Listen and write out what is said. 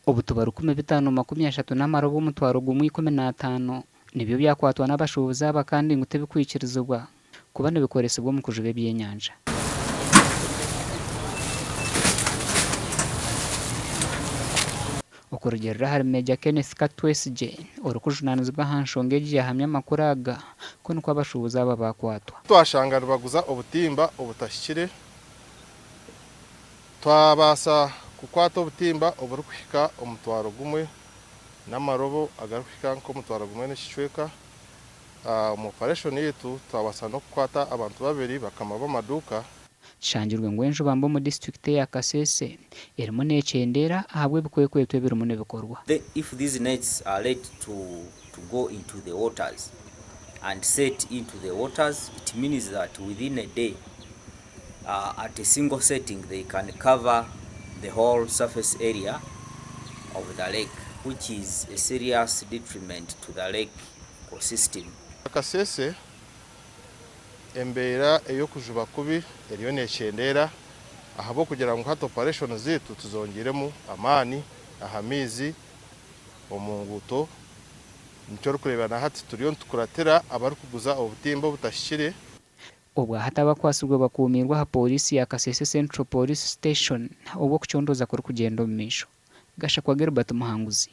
Obutuba 5530 n'amarobo omutwaro gumwe 15 nibyo byakwatwa n'abashuubuzi aba kandi ngu tibikwikirizibwa kuba nibikoresibwa omu kujuba ebyenyanja. Okurugiirira ahari Major Kenneth Katwesigye, orikujunaanizibwa aha nshonga egi yaahamya amakuru aga ku nikwo abashuubuzi aba baakwatwa. Twashanga nibaguza obutimba obutahikire. Twabaasa kukwata obutimba oburikuhika omutwaro gumwe n'amarobo agarikuhika nk'omutwaro gumwe n'ekicweka. Omu opareshoni yaitu twabaasa n'okukwata abantu babiri bakama b'amaduuka. Kishangirwe ngu enjuba mbi omu disiturikiti eya Kasese erimu nekyendeera ahabw'ebikwekweto ebirimu nibikorwa. If these nets are let to to go into the waters and set into the waters it means that within a day at a single setting they can cover the whole surface area of the lake which is a serious detriment to the lake ecosystem. Kasese embeera ey'okujuba kubi eriyo nekyendeera ahabw'okugira ngu hati operation zaitu tuzongiiremu amaani aha maizi, omu nguuto nikyo orikureeba na hati turiyo nitukuratira abarikuguza obutimba obutahikire. Obwahati abakwatsirwe bakuumiirwe aha pooriisi ya Kasese Central Police Station obwo okucondooza kurikugyenda omu maisho. Gashakwa Gilbert Muhanguzi.